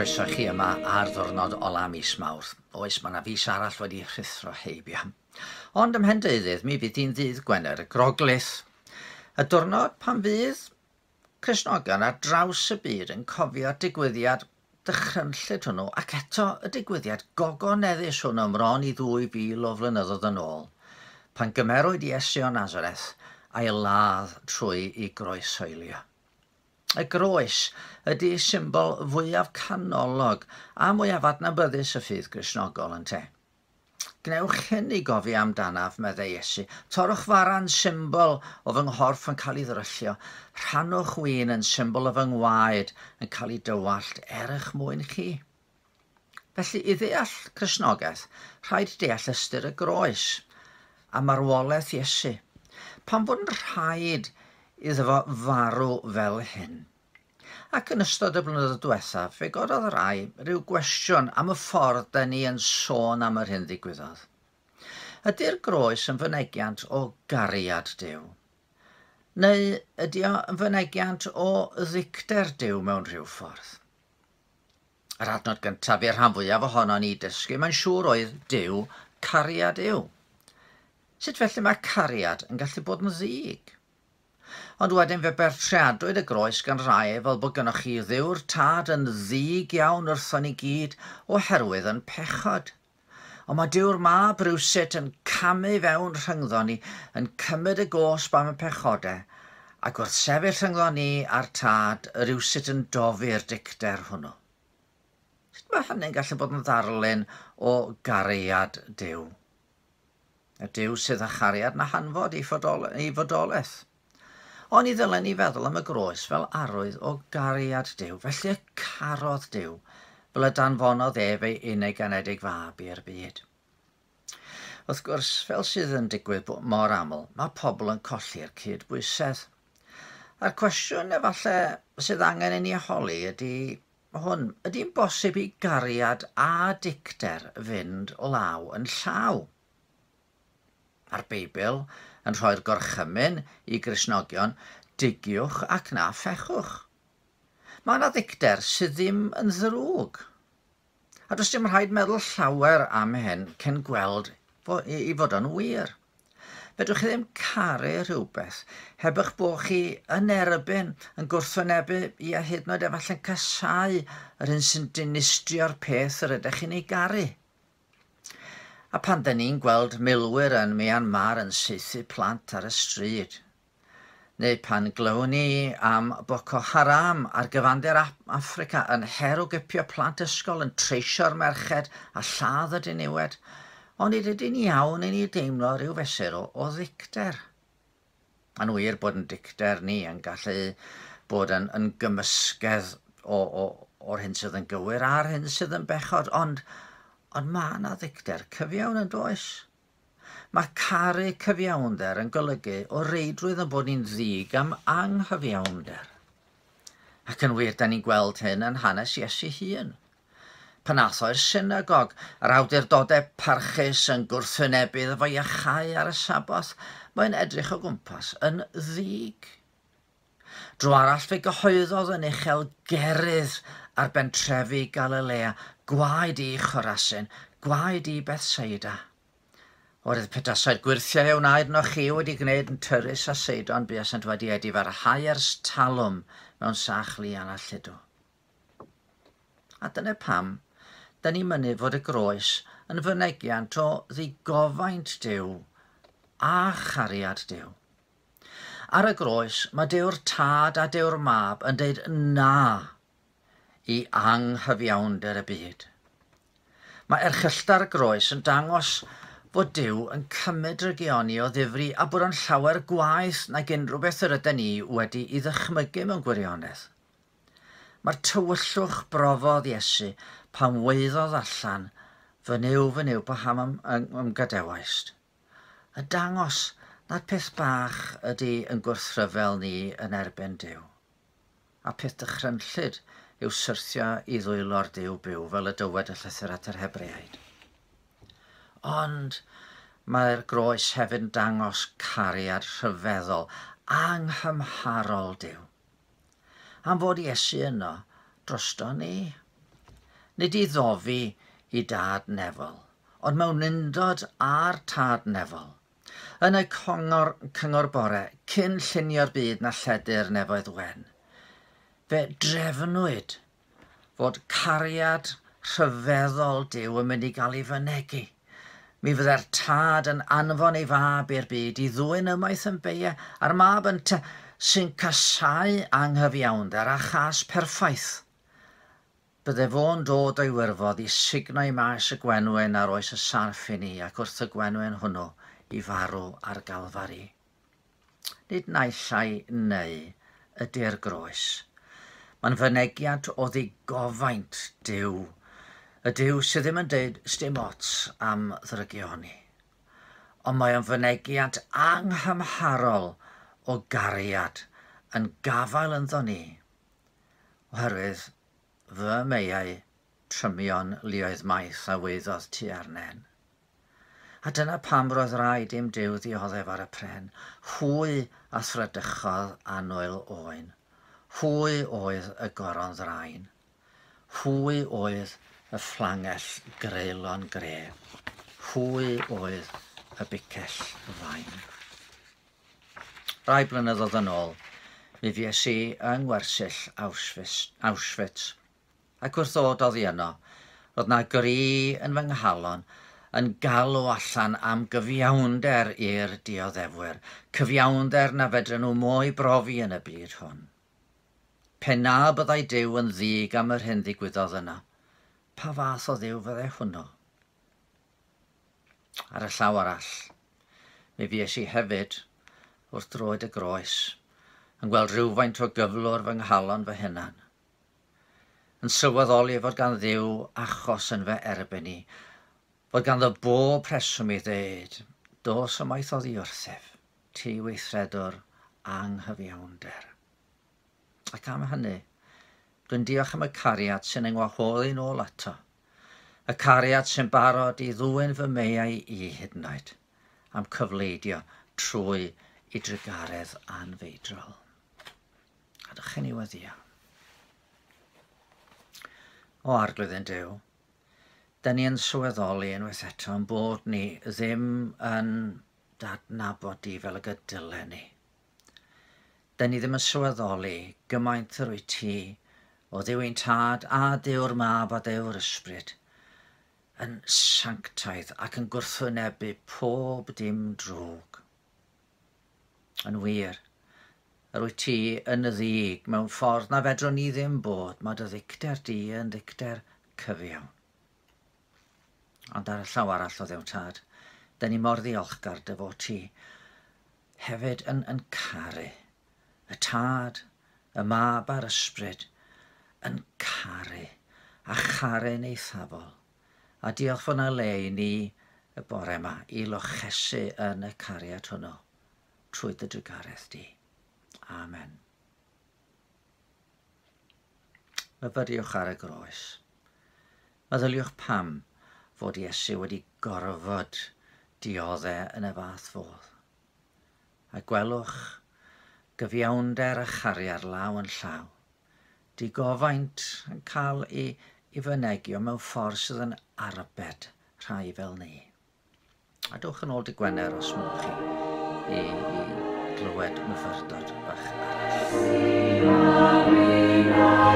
Croeso chi yma ar ddwrnod ola mis Mawrth. Oes, mae yna fis arall wedi rhuthro heibio. Ond ymhen deuddydd, mi fydd hi'n ddydd Gwener y Groglith. Y diwrnod pan fydd Cristnogion ar draws y byd yn cofio'r digwyddiad dychrynllyd hwnnw ac eto y digwyddiad gogoneddus hwnnw ymron i 2,000 o flynyddoedd yn ôl, pan gymerwyd Iesu o Nazareth a'i ladd trwy i groeshoelio. Y groes ydy symbol fwyaf canolog a mwyaf adnabyddus y ffydd Gristnogol, ynte? Gwnewch hyn i gofio amdanaf, meddai Iesu. Torrwch fara'n symbol o fy nghorff yn cael ei ddryllio. Rhannwch win yn symbol o fy ngwaed yn cael ei dywallt er eich mwyn chi. Felly, i ddeall Cristnogaeth, rhaid deall ystyr y groes a marwolaeth Iesu. Pam fod yn rhaid iddo fo farw fel hyn? Ac yn ystod y blynyddoedd diwethaf, fe gododd rai rhyw gwestiwn am y ffordd da ni yn sôn am yr hyn ddigwyddodd. Ydy'r groes yn fynegiant o gariad Duw? Neu ydy o yn fynegiant o ddicter Duw mewn rhyw ffordd? Yr adnod gyntaf i'r rhan fwyaf ohono ni dysgu, mae'n siŵr oedd Duw, cariad yw. Sut felly mae cariad yn gallu bod yn ddig? Ond wedyn fe bertreadwyd y groes gan rai fel bod gynnwch chi Dduw'r Tad yn ddig iawn wrthon ni gyd oherwydd yn pechod. Ond mae Duw'r Mab rywsut yn camu fewn rhyngddo ni, yn cymryd y gosb am y pechodau, ac wrth sefyll rhyngddo ni a'r Tad, rywsut yn dofi'r dicter hwnnw. Sut mae hynny'n gallu bod yn ddarlun o gariad Duw? Y Duw sydd â chariad na hanfod ei fodolaeth. Oni ddylen ni feddwl am y groes fel arwydd o gariad Duw, felly y carodd Duw, fel y danfonodd ef ei unig anedig fab i'r byd. Wrth gwrs, fel sydd yn digwydd mor aml, mae pobl yn colli'r cydbwysedd. A'r cwestiwn efallai sydd angen i ni holi ydy hwn, ydy'n bosib i gariad a dicter fynd law yn llaw? Mae'r Beibl yn rhoi'r gorchymyn i Gristnogion, digiwch ac na phechwch. Mae yna ddicter sydd ddim yn ddrwg. A does dim rhaid meddwl llawer am hyn cyn gweld i fod o'n wir. Fedrwch chi ddim caru rhywbeth heb eich bod chi yn erbyn, yn gwrthwynebu, ia hyd yn oed efallai'n casáu yr hyn sy'n dinistrio'r peth yr ydych chi'n ei garu. A pan dyn ni'n gweld milwyr yn Myanmar yn saethu plant ar y stryd, neu pan glywn ni am Boko Haram ar gyfandir Affrica yn herwgipio plant ysgol, yn treisio'r merched a lladd y diniwed, onid ydy'n iawn i ni deimlo rhyw fesur o, o ddicter? Mae'n wir bod yn dicter ni yn gallu bod yn, yn gymysgedd o, o, o'r hyn sydd yn gywir a'r hyn sydd yn bechod, ond, ond mae yna ddicter cyfiawn yn does? Mae caru cyfiawnder yn golygu o reidrwydd yn bod ni'n ddig am anghyfiawnder. Ac yn wir, da ni'n gweld hyn yn hanes Iesu hun. Pan ath o i'r synagog, yr awdurdodau parchus yn gwrthwynebu iddo fo iachau ar y Saboth, mae'n edrych o gwmpas yn ddig. Dro arall fe gyhoeddodd yn uchel gerydd ar bentrefi Galilea, gwaed i Chorasin, gwaed i Bethsaida. Oherwydd petasai'r gwyrthiau a wnaed yno chi wedi gwneud yn Tyrus a Seidon, buasent wedi edifarhau ers talwm mewn sach lian a lludw. A dyna pam, da ni'n mynnu fod y groes yn fynegiant o ddigofaint Duw a chariad Duw. Ar y groes, mae Duw'r Tad a Duw'r Mab yn deud na i anghyfiawnder y byd. Mae erchyllter y groes yn dangos fod Duw yn cymryd drygioni o ddifri a bod o'n llawer gwaeth nag unrhyw beth yr ydyn ni wedi i ddychmygu mewn gwirionedd. Mae'r tywyllwch brofodd Iesu pan waeddodd allan, Fy Nuw, fy Nuw, paham ymgadewaist? A dangos nad peth bach ydy yn gwrthryfel ni yn erbyn Duw. A peth dychrynllyd yw syrthio i ddwylo'r Duw byw, fel y dywed y llythyr at yr Hebreaid. Ond mae'r groes hefyd yn dangos cariad rhyfeddol, anghymharol Duw. Am fod Iesu yno drosto ni. Nid i ddofi i dad nefol, ond mewn undod â'r tad nefol. Yn y cyngor bore, cyn llunio'r byd na lledu'r nefoedd wen, fe drefnwyd fod cariad rhyfeddol Duw yn mynd i gael ei fynegi. Mi fydde'r tad yn anfon ei fab i'r byd i ddwyn ymaith yn beie, a'r mab yn sy'n casáu anghyfiawnder a chas perffaith. Bydde fo'n dod o'i wirfodd i sugno i maes y gwenwyn ar oes y sarff i ni, ac wrth y gwenwyn hwnnw i farw ar Galfari. Nid naill ai neu ydy'r groes. Mae'n fynegiant o ddigofaint Duw, y Duw sydd ddim yn deud sdim ots am ddrygioni. Ond mae o'n fynegiant anghymharol o gariad yn gafael ynddo ni, oherwydd fy meiau trymion luoedd maith a weiddodd tua'r nen. A dyna pam roedd rhaid i'm Duw ddioddef ar y pren. Hwy a thradychodd annwyl oen. Hwy oedd y goron ddrain. Hwy oedd y fflangell greulon gref. Hwy oedd y bicell fain. Rai blynyddoedd yn ôl, mi fues i yng ngwersyll Auschwitz, ac wrth ddod oddi yno, roedd 'na gri yn fy nghalon yn galw allan am gyfiawnder i'r dioddefwyr, cyfiawnder na fedren nhw mo'i brofi yn y byd hwn. Pe na byddai Duw yn ddig am yr hyn ddigwyddodd yno, pa fath o Dduw fyddai hwnnw? Ar y llaw arall, mi fues i hefyd wrth droed y groes, yn gweld rhywfaint o gyflwr fy nghalon fy hunan, yn sylweddoli fod gan Dduw achos yn fy erbyn i, fod ganddo bob rheswm i ddeud, dos ymaith oddi wrthyf, ti weithredwr anghyfiawnder. Ac am hynny, dwi'n diolch am y cariad sy'n yng ngwahodd i'n ôl ato, y cariad sy'n barod i ddwyn fy meiau i hyd yn oed, am cyfleidio trwy i drugaredd anfeidrol. A dych chi'n ei weddio. O Arglwydd ein Duw, da ni yn sylweddoli unwaith eto yn bod ni ddim yn dadnabod di fel y gydylen ni. Da ni ddim yn sylweddoli gymaint yr wyt ti o Dduw ein Tad a Duw'r Mab a Duw'r Ysbryd yn sanctaidd ac yn gwrthwynebu pob dim drwg. Yn wir, yr wyt ti yn y ddig mewn ffordd na fedrwn ni ddim bod, mae dy ddicter di yn ddicter cyfiawn. Ond ar y llaw arall o Dduw Tad, da ni mor ddiolchgar dy fod ti hefyd yn caru. Y Tad, y Mab a'r Ysbryd yn caru, a charu'n eithafol. A diolch fod 'na le i ni y bore yma i lochesu yn y cariad hwnnw trwy dy drugaredd di. Amen. Myfyriwch ar y groes. Meddyliwch pam fod Iesu wedi gorfod diodde yn y fath fodd. A gwelwch gyfiawnder a chariad law yn llaw. Digofaint yn cael ei fynegio mewn ffordd sydd yn arbed rhai fel ni. A dowch yn ôl dy Gwener os mwch chi i glywed myfyrdod bach arall.